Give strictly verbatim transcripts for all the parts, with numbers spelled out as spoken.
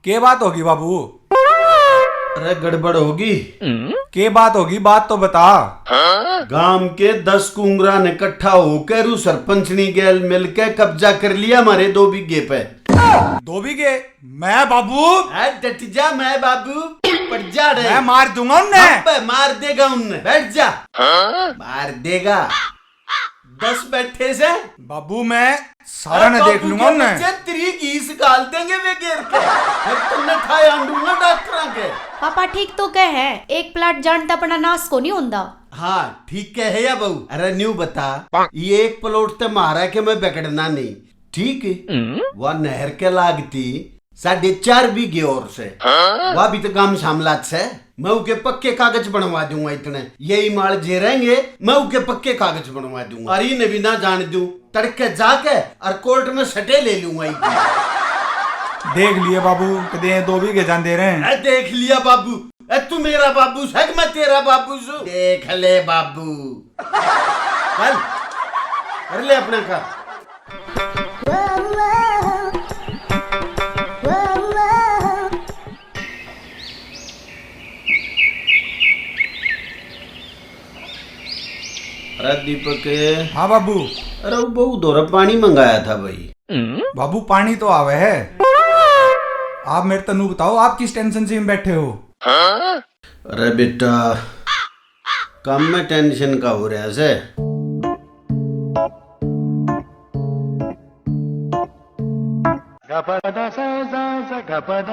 के बात होगी बाबू? अरे गड़बड़ होगी। के बात होगी, बात तो बता। गांव के दस कुंगरा ने इकट्ठा होकर ऊ सरपंचनी गैल मिलके कब्जा कर लिया हमारे दो बीघे पे। दो बीघे? मैं बाबू? ए, डट जा, मैं बाबू। पड़ जा रे। मैं मार दूंगा उन्हें। अबे मार देगा उन्हें। बैठ जा। मार देगा। दस बैठे से। बाबू, मैं सारा ए, ने देख बाबू लूंगा के उन्हें। बच्चे तेरी घीस गाल देंगे वे घेर के। फिर तुमने ठाए आंडूंगा डॉक्टरां के। पापा ठीक तो कह है, एक प्लाट जान तै अपना नाश को नहीं होंदा। हाँ, ठीक कह है या बहू। अरे न्यू बता, ये एक प्लॉट ते मारा के मैं बिगड़ना नहीं, ठीक? वा नहर के लागती साढ़े चार बीघे और से, वा भी तो गाम सामलात से। मैं उके पक्के कागज बनवा दूंगा इतने, यही माल जे रहेंगे, मैं उके पक्के कागज बनवा दूंगा। और इन्हें भी ना जान दूं, तड़के जाके और कोर्ट में सटे ले लूंगा इतने। देख लिए बाबू, कदे दो बीघे जान दे रहे हैं। ए, देख लिया बाबू, ए, तू मेरा बाबू सै कि मैं तेरा बाबू सू? देख ले बाबू, चल, कर ले अपना काम। अरे दीपक। हाँ बाबू। अरे वो बहू धोरे पानी मंगाया था भाई। बाबू, पानी तो आवे है, आप मेरे तै न्यू बताओ, आप किस टेंशन से में बैठे हो? अरे बेटा, काम में टेंशन का हो रहा से।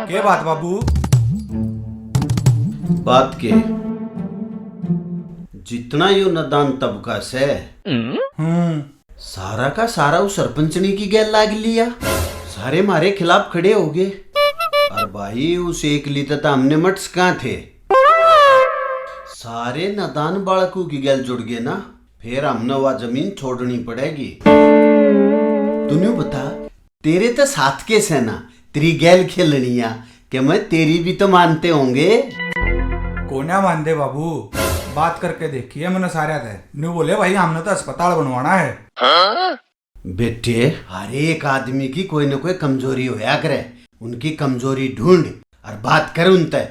के बात बाबू? बात के, जितना यो नादान तबका से, हम्म। सारा का सारा उस सरपंचनी की गैल लाग लिया। सारे मारे खिलाफ खड़े हो गए। और भाई, उस एकली तै तो हमने मट सका थे। सारे नादान बालकों की गैल जुड़ गए ना, फिर हमने वा जमीन छोड़नी पड़ेगी। तू न्यू बता, तेरे तो साथ के से ना, तेरी गैल खेलनिया, के मैं तेरी भी तो मानते होंगे। कोन्या मानते बाबू, बात करके देखी है मैंने सारा तै। न्यू बोले भाई, हमने तो अस्पताल बनवाना है। बेटे, हर एक आदमी की कोई ना कोई कमजोरी होया करे, उनकी कमजोरी ढूंढ और बात कर उनते।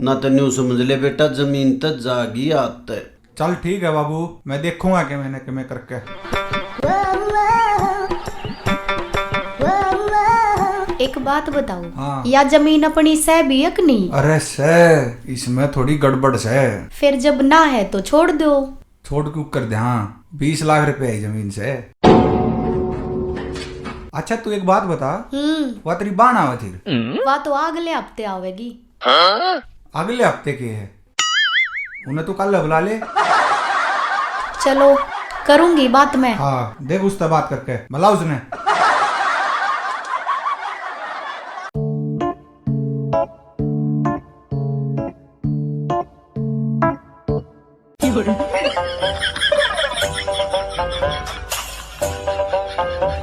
ना तो न्यू समझ ले बेटा, जमीन तो जागी हाथ ते। चल ठीक है बाबू, मैं देखूंगा के मैंने किमें करके। एक बात बताओ, हाँ। या जमीन अपनी सै भी है कि नहीं? अरे सै, इसमें थोड़ी गड़बड़ सै। फिर जब ना है तो छोड़ दो। छोड़ क्यों कर दे? हाँ, बीस लाख रुपए है जमीन से। अच्छा, तू एक बात बता, हम्म। वा तेरी बाण आवे थी? वा तो अगले हफ्ते आवेगी। अगले हफ्ते के है? उन्हें तू कल बुला ले। चलो, करूंगी बात मैं। हाँ, देख उससे बात करके, बुला उसने।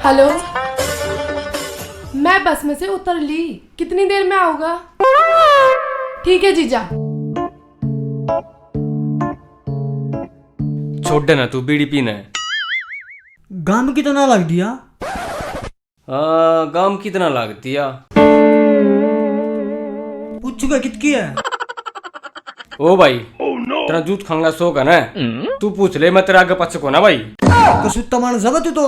हेलो, मैं बस में से उतर ली, कितनी देर में आओगा? ठीक है जीजा। छोड़ ना तू बीड़ी पीने। गाम की तो ना लग दिया। हाँ, गाम कितना लागती आ? पूछूगा कितकी है? ओ भाई, तेरा जूत खांगा सो का ना, तू पूछ ले, मैं तेरे आगे पाछे को ना भाई। कसूता मानस है तू तो।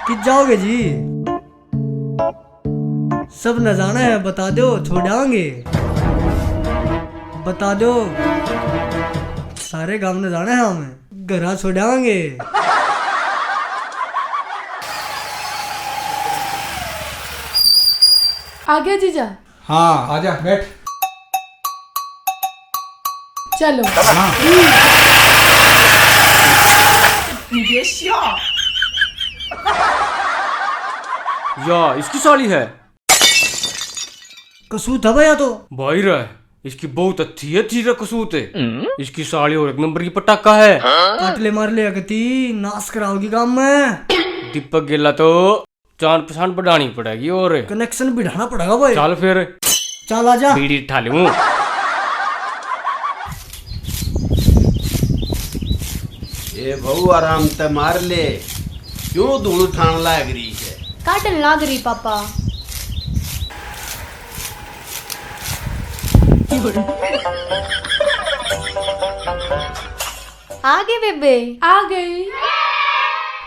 कित जाओगे जी? सब न जाना है, बता दो, छोड़ांगे। बता दो, सारे गांव न जाना है हमें। घरा छोड़ांगे। आ गया जीजा? हाँ, आजा, बैठ। चलो। हाँ। या, इसकी साली है। कसूत है भैया तो। भाई रे, इसकी बहुत अच्छी है, अच्छी रे कसूत है। इसकी साली और एक नंबर की पटाखा है। काट ले, मार ले, अगती नाश कराओगी गांव में। दीपक गेला तो जान पहचान बढ़ानी पड़ेगी और connection बिठाना पड़ेगा भाई। चल फिर। चल आजा। बीड़ी ठा लूं। ए बहू, आराम ते मार ले, क्यों धूल उठान लाग रही है? काटन लाग रही पापा। आ गई बेबे? आ गई।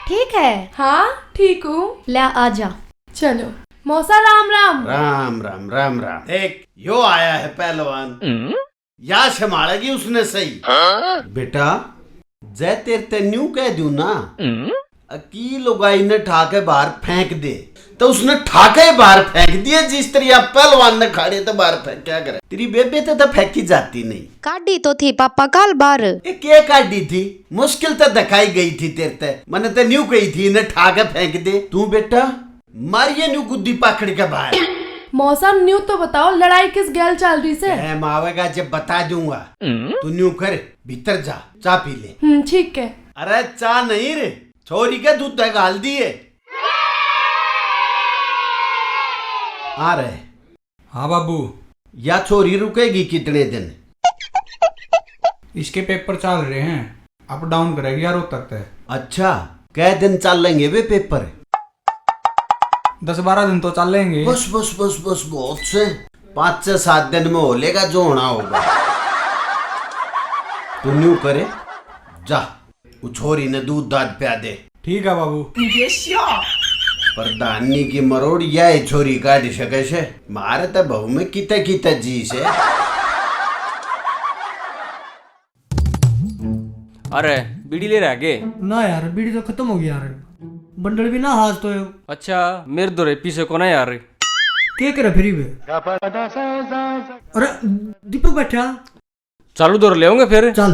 ठीक है? हाँ, ठीक हूँ। ले, आ जा। चलो। मौसा, राम राम। राम राम, राम राम। देख, यो आया है पहलवान। या संभालेगी उसने सही। बेटा, जय तेरे ते न्यू कह दूं ना, अकी लुगाई ने ठा के बाहर फेंक दे, तो उसने ठा के बाहर फेंक दिए। जिस तरह पहलवान ने खाड़े तो बाहर फेंक, क्या करे? तेरी बेबे ते तो फेंकी जाती नहीं। काढ़ी तो थी पापा काल बाहर। ए, के काढ़ी थी? मुश्किल तो दिखाई गई थी तेरे ते। मैंने तो न्यू कही थी, इन्हें ठा के फेंक दे। तू बेटा, मारिए न्यू गुद्दी पाखड़ के बाहर। मौसा, न्यू तो बताओ, लड़ाई किस गैल चल रही से? टाइम आवेगा जब बता दूंगा। तू न्यू कर, भीतर जा, चाय पी ले। हम्म, ठीक है। अरे, चाय नहीं रे, छोरी के दूध घाल दिए। आ रहे। हाँ बाबू। या छोरी रुकेगी कितने दिन? इसके पेपर चल रहे हैं, अप डाउन करेगी यार रोहतक तक। अच्छा, कै दिन चलेंगे वे पेपर? दस बारह दिन तो चलेंगे। बस बस बस बस, बहुत से। पाँच छह सात दिन में हो लेगा जो होना होगा। तू न्यू करे, जा, उ छोरी ने दूध दाद प्या दे। ठीक है बाबू। प्रधानी की मरोड़ या ही छोरी काढ़ सके से। मारे तो बहू में किते किते जी से। अरे, बीड़ी ले रहा के? ना यार, बीड़ी तो खत्म हो गई यार। बंडल भी ना हाथ तो। अच्छा, मेरे दो रे पीछे को ना यार। के करे फिर भी? अरे, दीपक बैठा। चालू दौर ले होंगे फिर। चल।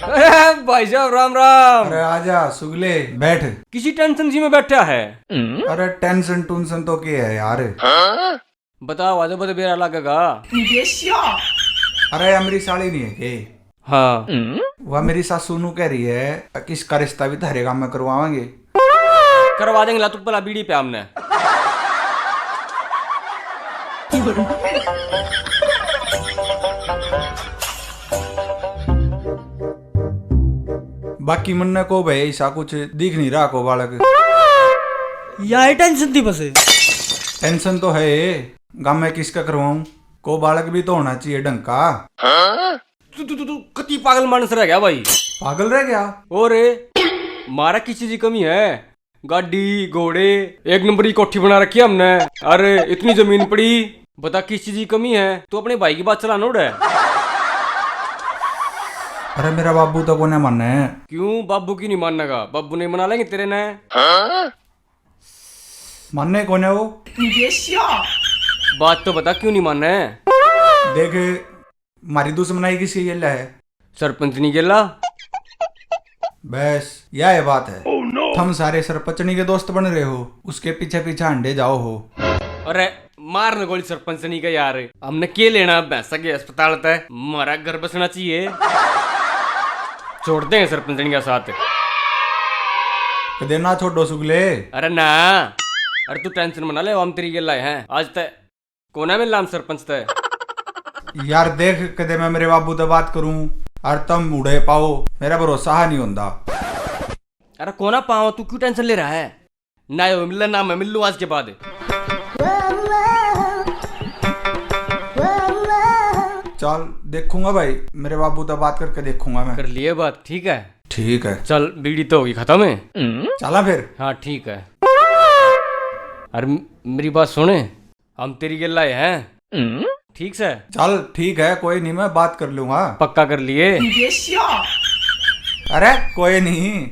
अरे भाई साहब, राम राम। अरे आजा सुगले, बैठ। किसी टेंशन सी में बैठा है? अरे टेंशन टूंशन तो के है यार? बताओ, आज बत बेरा लगेगा। अरे या मेरी साली नहीं है के? हाँ। वह मेरी सासू नू कह रही है कि इसका रिश्ता भी थारे गांव में करवावांगे। करवा देंगे, ला तू पहला बीड़ी पे हमने। बाकी मन्ने को भाई ऐसा कुछ दिख नहीं रहा को बालक। या ही टेंशन थी बस। टेंशन तो है, गांव में किसका करवाऊं? को बालक भी तो होना चाहिए ढंग का। तू, तू, तू, तू कति पागल मानस रह गया भाई। पागल रह गया? और मारा किस चीज की कमी है? गाड़ी, घोड़े, एक नंबर की कोठी बना रखी है हमने। अरे, इतनी जमीन पड़ी, बता किस चीज की कमी है? तू अपने भाई की बात चला ना उड़े। अरे, मेरा बाबू तो कोने माने। क्यों, बाबू की नहीं मानेगा? बाबू नहीं मना लेंगे तेरे ने। माने कोने वो। बात तो बता, क्यों नहीं माने? देख, म्हारी दुश्मनाई किसी गेला है? सरपंचनी गेला। बस, या है बात है। Oh no! थम सारे सरपंचनी के दोस्त बन रहे हो, उसके पीछे पीछे हंडे जाओ हो। अरे, मार न गोली सरपंचनी का यार, हमने के लेना भैंसा के अस्पताल तै, हमारा घर बसना चाहिए। छोड़ देंगे सरपंचनी का साथ। कदे ना छोड़ो सुगले। अरे ना, अरे तू टेंशन मना ले, हम तेरी गेला हैं। आज तक कोना मिलना हम सरपंच तै। यार देख, कदे मैं मेरे बाबू तै बात करूं और तम उड़े पाओ, मेरा भरोसा हा नहीं होंदा। अरे कोना पाओ, तू क्यों टेंशन ले रहा है? ना वो मिलना, ना मैं मिल लूं आज के बाद। चल देखूंगा भाई, मेरे बाबू तै बात करके देखूंगा मैं। कर लिए बात, ठीक है? ठीक है। चल, बीड़ी तो होगी खत्म है। चला फिर। हाँ, ठीक है। अरे म-, मेरी बात सुने, हम तेरी गेला हैं, ठीक से? चल ठीक है, कोई नहीं, मैं बात कर लूंगा। पक्का कर लिए? अरे कोई नहीं।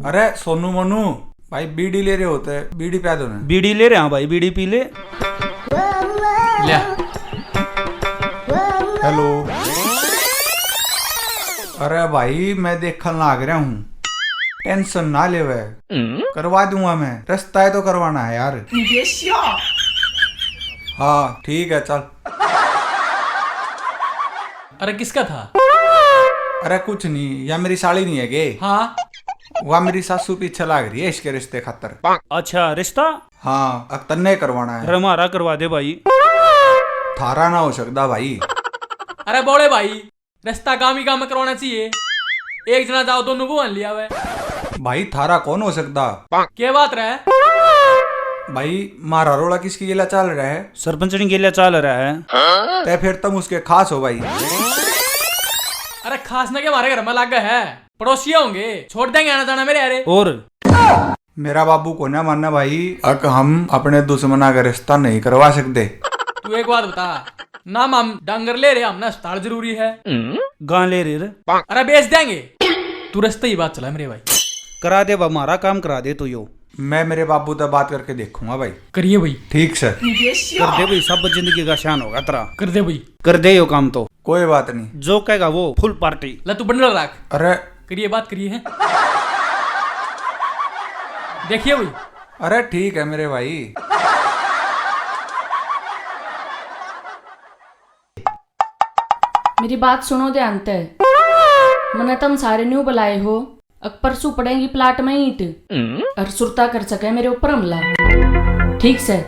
अरे सोनू मोनू, भाई बीड़ी ले रहे होते, बीड़ी प्या दो ना। बीड़ी ले रहे हैं भाई, बीड़ी पी ले। ले। हेलो। अरे भाई, मैं देखन लाग रहा हूँ, टेंशन ना लेवे, करवा दूंगा मैं। रिश्ता है तो करवाना है यार। हाँ ठीक है, चल। अरे किसका था? अरे कुछ नहीं, या मेरी साली नहीं है के? हाँ। वह मेरी सासू पीछे लाग रही है इसके रिश्ते खातर। अच्छा, रिश्ता? हाँ, अब तन्ने करवाना है। अरे म्हारा करवा दे भाई। थारा ना हो सकता भाई। अरे बोले भाई, रिश्ता गाम ही गाम में करवाना चाहिए। एक जना जाओ, दोनों बहू लिया हुआ है। भाई, थारा कौन हो सकता? के बात रहे? भाई, म्हारा रोला किसकी गेल्या चाल रहा है? सरपंचनी गेल्या चाल रहा है। तै फिर तुम उसके खास हो भाई। अरे, खास ना के हमारे घर में लागे है, पड़ोसी होंगे, छोड़ देंगे आना जाना मेरे यारे। और मेरा बाबू कोन्या मानना भाई, अक हम अपने दुश्मना का रिश्ता नहीं करवा सकते। तू एक बात बता, ना हम डांगर ले रहे, हमने अस्पताल जरूरी है। गां ले रहे रे। अरे बेच देंगे। तू रस्ते ही बात चला मेरे भाई। करा दे बा, म्हारा काम करा दे तू यो। मैं मेरे बाबू तै बात करके देखूंगा भाई। करिए भाई। ठीक सै। कर दे भाई, सब जिंदगी का शान होगा तेरा। कर दे भाई। कर दे यो काम तो। कोई बात नहीं। जो कहेगा वो, फुल पार्टी। ले तू बंडल रख। अरे। करिए बात करिए। देखिए भाई। अरे ठीक है मेरे भाई। मेरी बात सुनो ध्यान तै। मने तुम सारे न्यू बुलाए हो, अक परसू पड़ेगी प्लाट में ईंट, और सुरता कर सके मेरे ऊपर हमला। ठीक सै,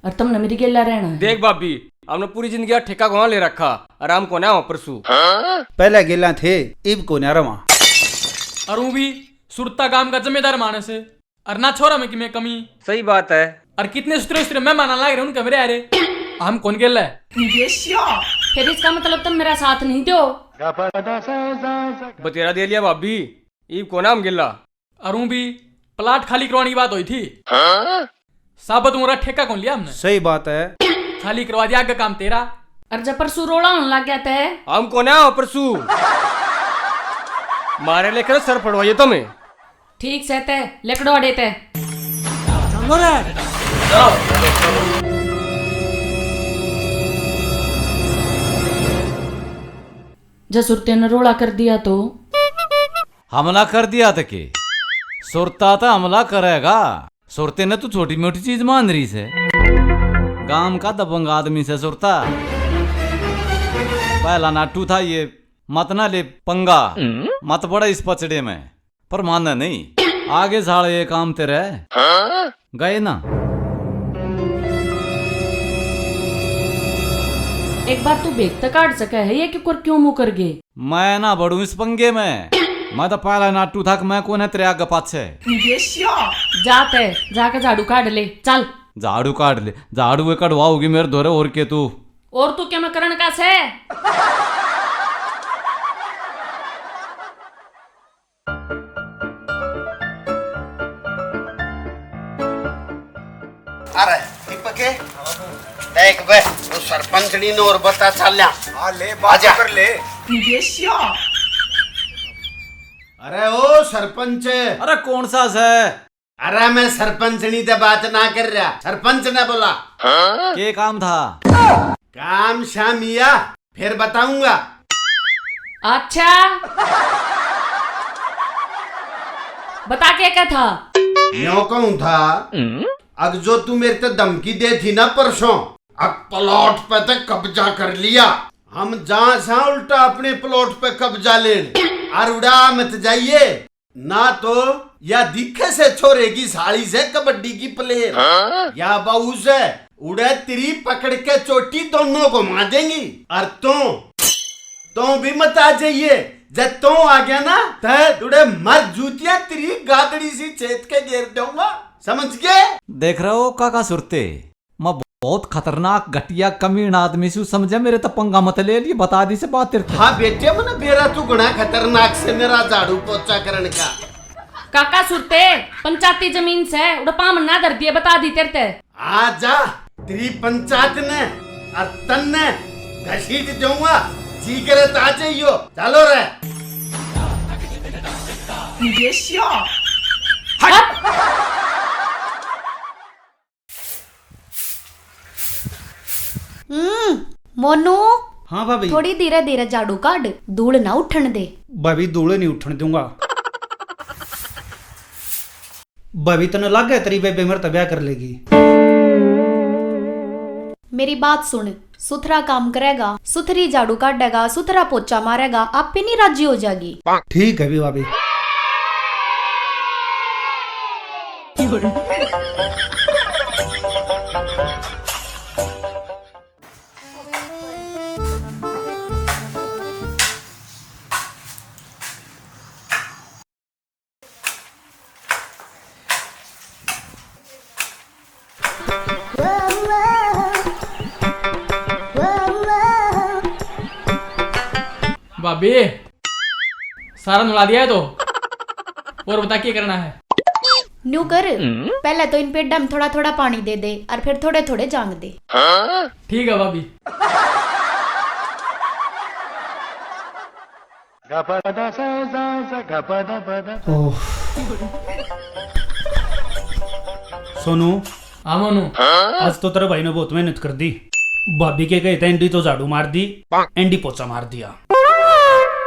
और तुमने मेरी गेला रहना है। देख भाभी, हमने पूरी जिंदगी का ठेका कोना ले रखा, आराम कोना हो परसू। पहले गेला थे, इब कोना रवा। और ऊं भी सुरता गांव का जमींदार मानस है, और ना छोरा में की मैं कमी। सही बात है। और कितने सुथरे सुथरे मेहमान लाग रहे उनके मेरे आ रहे, हम कौन गेला है? फिर इसका मतलब तुम मेरा साथ नहीं दो। बतेरा दे लिया भाभी, इब कोना हम गेला। और ऊं भी प्लाट खाली करवाने की बात हुई थी। साबत उमरा ठेका कौन लिया हमने? सही बात है। खाली करवा दिया, आगे काम तेरा। और जब परसू रोला होने लग गया तै? हम कोना हो परसू। मारे लेकर सर फड़वाइए तुम्हें। ठीक सै तै, लकड़ो अड़े तै। चलो रे। जै सुरते ने रोला कर दिया तो? हमला कर दिया तो के? सुरता तो हमला करेगा। सुरते ने तू छोटी मोटी चीज मान रही से। गांव का दबंग आदमी से सुरता। पहला नाटू था ये, मत ना ले पंगा, मत पड़ा इस पचड़े में। पर माने नहीं, आगे साल ये काम तेरे गए ना। एक बार तू भेद तक काट सके है ये कि कर क्यों मुकर गए? मैं ना बड़ू इस पंगे में। मैं तो पहला नाटू था कि मैं कोने तेरे आगे पाछे। जाते जाके झाड़ू काट ले, चल। झाड़ू काट ले, झाड़ू वे कढ़वाओगी मेरे धोरे, और के तू? और तू क्या मैं करण का से? अरे दीपक, देख बे, वो सरपंचनी ने और बता चाल्या। हाँ, ले, बात आजा। कर ले। अरे ओ सरपंच। अरे कौन सा से? अरे मैं सरपंचनी ते बात ना कर रहा, सरपंच ने बोला। के काम था? काम शाम या फिर बताऊंगा। अच्छा, बता के क्या था? न्यू कहूं था, अग जो तू मेरे ते धमकी दे थी ना परसों, अब प्लॉट पे ते कब्जा कर लिया। हम जा सा उल्टा अपने प्लॉट पे कब्जा लेन, और उड़ा मत जाइए। ना तो या दिखे से छोरे की साली से कबड्डी की प्लेयर। हाँ? या बहू से उड़े तेरी पकड़ के चोटी दोनों घुमा देंगी। और तू, तू भी मत आ जाइए। जब तू आ गया ना, तै उड़े मर जूतियां तेरी गादड़ी सी छेद के गेर दूंगा। समझ गए? देख रहे हो काका सुरते, मैं बहुत खतरनाक, घटिया, कमीण आदमी सू, समझे? मेरे तो पंगा मत ले लिए, बता दी से बात तेरे ते। हाँ बेटे, मने बेरा तू घणा खतरनाक से मेरा झाड़ू पोछा करण का। काका सुरते, पंचायती जमीन से उड़े पाम ना धर दिए, बता दी तेरे ते। आ जा, तेरी पंचायत ने और तन्ने घसीट जाऊंगा, जी करे तो आ जाइयो। चलो रे। हट। हम्म, मोनू। हाँ भाभी। थोड़ी धीरे धीरे झाड़ू काट, धूल ना उठण दे। भाभी, धूल नहीं उठण दूंगा। भाभी, तने लागे तेरी बेबे मेरे ते ब्याह कर लेगी? मेरी बात सुन, सुथरा काम करेगा, सुथरी झाड़ू काटेगा, सुथरा पोछा मारेगा, आपे नहीं राजी हो जाएगी। ठीक है भी भाभी। अबे, सारा नला दिया है तो। और बता, क्या करना है? न्यू कर, पहले तो इन पेड़ा में थोड़ा थोड़ा पानी दे दे और फिर थोड़े थोड़े जांग दे। ठीक है भाभी। ओह। सोनू। हाँ मोनू। आज तो तेरे भाई ने बहुत मेहनत कर दी। भाभी के कहे थे एंडी तो झाड़ू मार दी, एंडी पोछा मार दिया।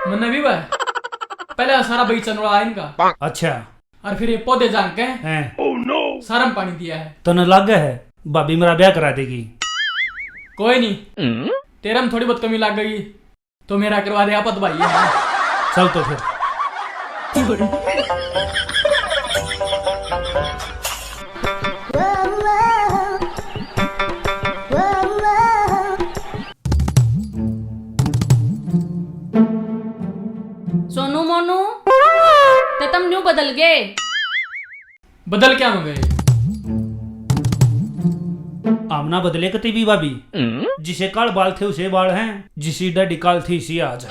मन्ने भी भाई, पहले सारा बगीचा नोड़ा इनका। अच्छा। और फिर ये पौधे जांग के हैं। सारा में पानी दिया है। तने लागे है भाभी मेरा ब्याह करा देगी? कोई नहीं, तेरे में थोड़ी बहुत कमी लग गई तो मेरा करवा दे, आपत भाई है। चल तो फिर। सोनू मोनू, ते तम न्यू बदल गए। बदल क्या हो गए? हम ना बदले कती भी भाभी। जिसे काल बाल थे उसे बाल हैं, जिसी डाडी काल थी इसी आज।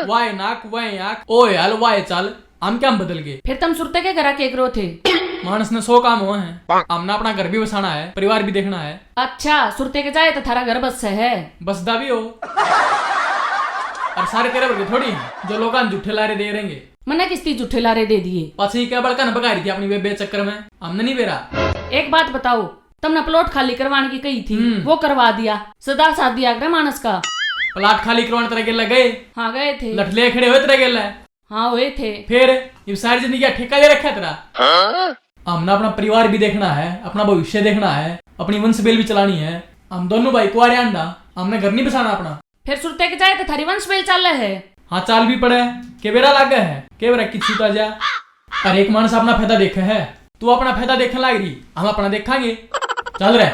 वाह नाक, वाह आँख, ओ यार, वाह चाल, हम क्या बदल गए? फिर तम सुरते के घरा के करो थे? मानस ने सौ काम हो हैं, हमने अपना घर भी बसाना है, परिवार भी देखना है। अच्छा, सुरते के जाए तो थारा घर बस है? बसदा भी हो। और सारे तेरे वर्गे थोड़ी हैं, जो लोगां झूठे लारे दे रहेंगे। मन्ने किस्ती झूठे लारे दे दिए। पाछे ये क्या बड़का न बगा रही थी अपनी बेबे चक्कर में, हमने नहीं बेरा। एक बात बताओ, तमने प्लॉट खाली करवाने की कही थी, हम्म। वो करवा दिया। सदा साथ दिया करे मानस का। प्लॉट खाली करवाने तेरे गेला गए? हाँ, गए थे। लठले खड़े हुए तेरे गेला? हाँ, हुए थे। फिर ये सारी जिंदगी का ठेका ले रखा है तेरा? हमने अपना परिवार भी देखना है, अपना भविष्य देखना है, अपनी वंश बेल भी चलानी है। हम दोनों भाई कुआरे आंदा, हमने घर नहीं बसाना अपना। फिर सुरते के जाए तो थारी वंश बेल चाले है। हाँ, चाल भी पड़े। के बेरा लागे है, के बेरा की छूटा जा। हर एक मानस अपना फायदा देखे है, तू अपना फायदा देखने लाग रही, हम अपना देखांगे। चल रहे।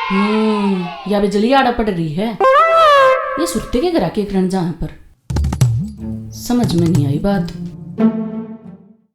हम्म, या बिजली आड़ा पड़ रही है। ये सुरते के घरा के करण जहाँ पर समझ में नहीं आई बात।